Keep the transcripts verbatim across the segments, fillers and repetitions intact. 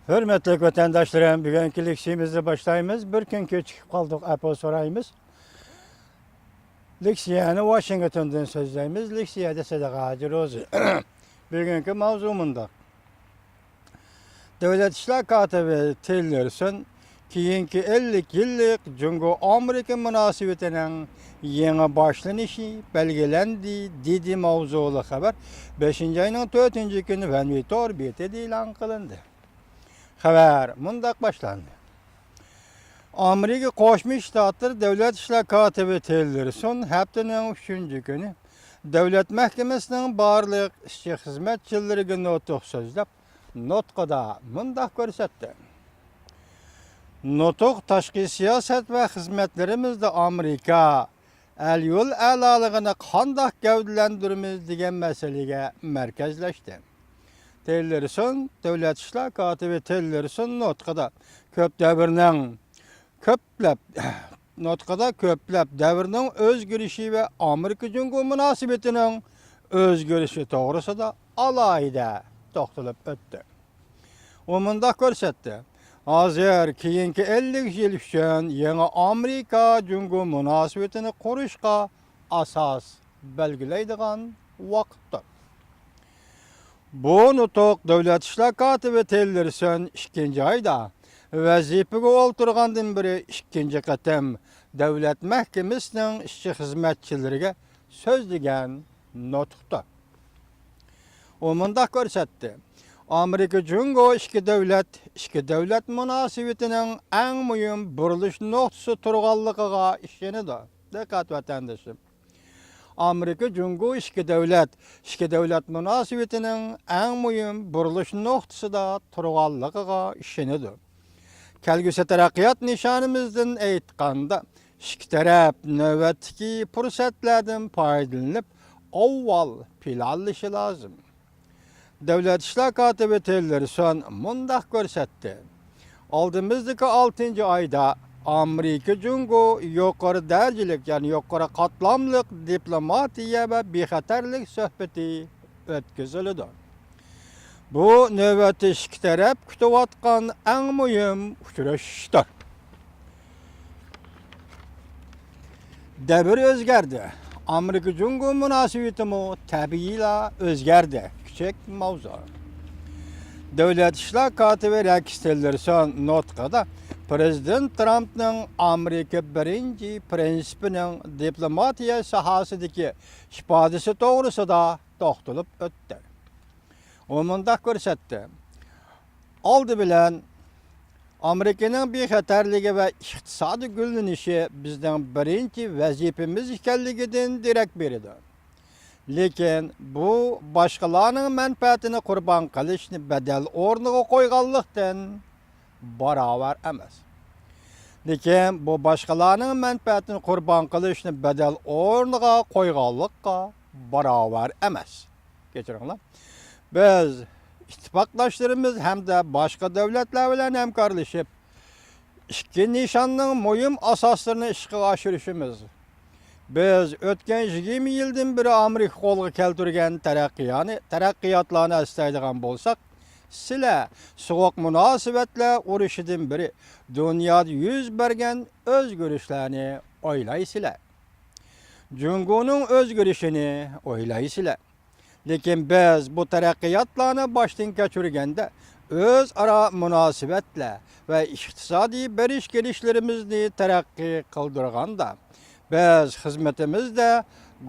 ھۆرمەتلىك ۋەتەنداشلىرىم، بۈگۈنكى لېكسىيىمىزنى باشلايمىز. بىر كۈن كېچىكىپ قالدۇق، ئەپۇ سورايمىز. لېكسىيەنى ۋاشىنگتوندىن سۆزلەيمىز. لېكسىيەدە سەدىقە ھاجى روزى. بۈگۈنكى ماۋزۇ مۇنداق. دۆلەت ئىشلار كاتىپى تىللېرسون كېيىنكى ئەللىك يىللىق جۇڭگو ئامېرىكا مۇناسىۋىتىنىڭ يېڭى باشلىنىشى بەلگىلەندى، دېدى ماۋزۇلۇق خەۋەر بەشىنچى ئاينىڭ تۆتىنچى كۈنى ۋەنۋى تور بېتىدە ئېلان قىلىندى. خەۋەر مۇنداق باشلاندى. ئامېرىكا قوشما شتاتلىرى دۆلەت ئىشلار كاتىپى تىللېرسون ھەپتىنىڭ ئۈچىنچى كۈنى دۆلەت مەھكىمىسىنىڭ بارلىق ئىشچى خىزمەتچىلىرىگە نۇتۇق سۆزلەپ، نۇتقىدا مۇنداق كۆرسەتتى. نۇتۇق تاشقى سىياسەت ۋە خىزمەتلىرىمىزدە ئامېرىكا ئەل-يۇل ئەلالىقىنى قانداق گەۋدىلەندۈرىمىز دېگەن مەسىلىگە مەركەزلەشتى. تىللېرسون، دۆلەت ئىشلار كاتىپى تىللېرسون نۇتقىدا كۆپ دەۋرنىڭ كۆپلەپ، نۇتقىدا كۆپلەپ دەۋرنىڭ ئۆزگىرىشى ۋە ئامېرىكا جۇڭگو مۇناسىۋىتىنىڭ ئۆزگىرىشى توغرىسىدا ئالاھىدە توختىلىپ ئۆتتى. ئۇ مۇنداق كۆرسەتتى، ھازىر كېيىنكى ئەللىك يىل ئۈچۈن يېڭى ئامېرىكا جۇڭگو مۇناسىۋىتىنى قۇرۇشقا ئاساس بەلگىلەيدىغان ۋاقىتتۇر. بۇ نۇتۇق دۆلەت ئىشلار كاتىپى تىللېرسون ئىككىنچى ئايدا ۋەزىپىگە ئولتۇرغاندىن بېرى ئىككىنچى قېتىم دۆلەت مەھكىمىسىنىڭ ئىشچى خىزمەتچىلىرىگە سۆزلىگەن نۇتۇقتا. ئۇ مۇنداق كۆرسەتتى، ئامېرىكا جۇڭگو ئىككى دۆلەت، ئىككى دۆلەت مۇناسىۋىتىنىڭ ئەڭ مۇھىم بۇرۇلۇش نۇقتىسى تۇرغانلىقىغا ئىشىنىدۇ. دىققەت ۋەتەندىشىم. ئامېرىكا جۇڭگو ئىككى دۆلەت، ئىككى دۆلەت مۇناسىۋىتىنىڭ ئەڭ مۇھىم بۇرۇلۇش نۇقتىسىدا تۇرغانلىقىغا ئىشىنىدۇ. كەلگۈسى تەرەققىيات نىشانىمىزدىن ئېيتقاندا، ئىككى تەرەپ نۆۋەتتىكى پۇرسەتلەردىن پايدىلىنىپ، ئاۋۋال پىلانلىشى لازىم. دۆلەت ئىشلار كاتىپى تىللېرسون مۇنداق كۆرسەتتى، ئالدىمىزدىكى ئالتىنچى ئايدا ئامېرىكا جۇڭگو يۇقىرى دەرىجىلىك، يەنى يۇقىرى قاتلاملىق دىپلوماتىيە ۋە بىخەتەرلىك سۆھبىتى ئۆتكۈزۈلىدۇ. بۇ نۆۋەتتە ئىككى تەرەپ كۈتۈۋاتقان ئەڭ مۇھىم ئۇچرىشىشتۇر. دەۋر ئۆزگەردى. ئامېرىكا جۇڭگو مۇناسىۋىتىمۇ تەبىئىيلا ئۆزگەردى. كىچىك ماۋزۇ. دۆلەت ئىشلار كاتىپى رېكس تىللېرسون نۇتقىدا پىرېزىدېنت ترامپنىڭ ئامېرىكا بىرىنچى پىرىنسىپىنىڭ دىپلوماتىيە ساھەسىدىكى ئىپادىسى توغرىسىدا توختىلىپ ئۆتتى. ئۇ مۇنداق كۆرسەتتى، ئالدى بىلەن، ئامېرىكىنىڭ بىخەتەرلىكى ۋە ئىقتىسادىي گۈللىنىشى بىزنىڭ بىرىنچى ۋەزىپىمىز ئىكەنلىكىدىن دېرەك بېرىدۇ. لېكىن بۇ باشقىلارنىڭ مەنپەئەتىنى قۇربان قىلىشنى بەدەل ئورنىغا قويغانلىقتىن باراۋەر ئەمەس. لېكىن بۇ باشقىلارنىڭ مەنپەئەتىنى قۇربان قىلىشنى بەدەل ئورنىغا قويغانلىققا باراۋەر ئەمەس. كەچۈرۈڭلار. بىز ئىتتىپاقداشلىرىمىز ھەمدە باشقا دۆلەتلەر بىلەن ھەمكارلىشىپ، ئىككى نىشاننىڭ مۇھىم ئاساسلىرىنى ئىشقا ئاشۇرۇشىمىز، بىز ئۆتكەن يىگىرمە يىلدىن بېرى ئامېرىكا قولغا كەلتۈرگەن تەرەققىيانى، تەرەققىياتلارنى ئەسلەيدىغان بولساق، سىلەر سوغۇق مۇناسىۋەتلەر ئۇرۇشىدىن بېرى دۇنيادا يۈز بەرگەن ئۆزگىرىشلەرنى ئويلايسىلەر. جۇڭگونىڭ ئۆزگىرىشىنى ئويلايسىلەر. لېكىن بىز بۇ تەرەققىياتلارنى باشتىن كەچۈرگەندە، ئۆزئارا مۇناسىۋەتلەر ۋە ئىقتىسادىي بېرىش-كېلىشلىرىمىزنى تەرەققىي قىلدۇرغاندا، بىز خىزمىتىمىزدە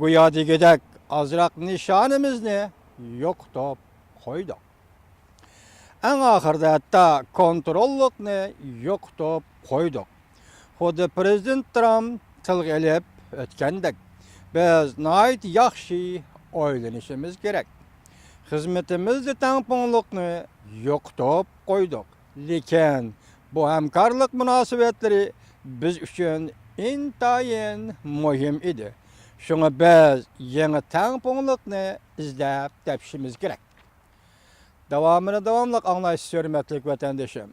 گويا دېگۈدەك ئازراق نىشانىمىزنى يوقىتىپ قويدۇق. ئەڭ ئاخىرىدا ھەتتا كونتروللۇقنى يوقىتىپ قويدۇق. خۇددى پىرېزىدېنت ترامپ تىلغا ئېلىپ ئۆتكەندەك، بىز ناھايىتى ياخشى ئويلىنىشىمىز كېرەك. خىزمىتىمىزدە تەڭپۇڭلۇقنى يوقىتىپ قويدۇق. لېكىن بۇ ھەمكارلىق مۇناسىۋەتلىرى بىز ئۈچۈن ئىنتايىن مۇھىم ئىدى. شۇڭا بىز يېڭى تەڭپۇڭلۇقنى ئىزدەپ تېپىشىمىز كېرەك. داۋامىنى داۋاملىق ئاڭلايسىز، ھۆرمەتلىك ۋەتەندىشىم.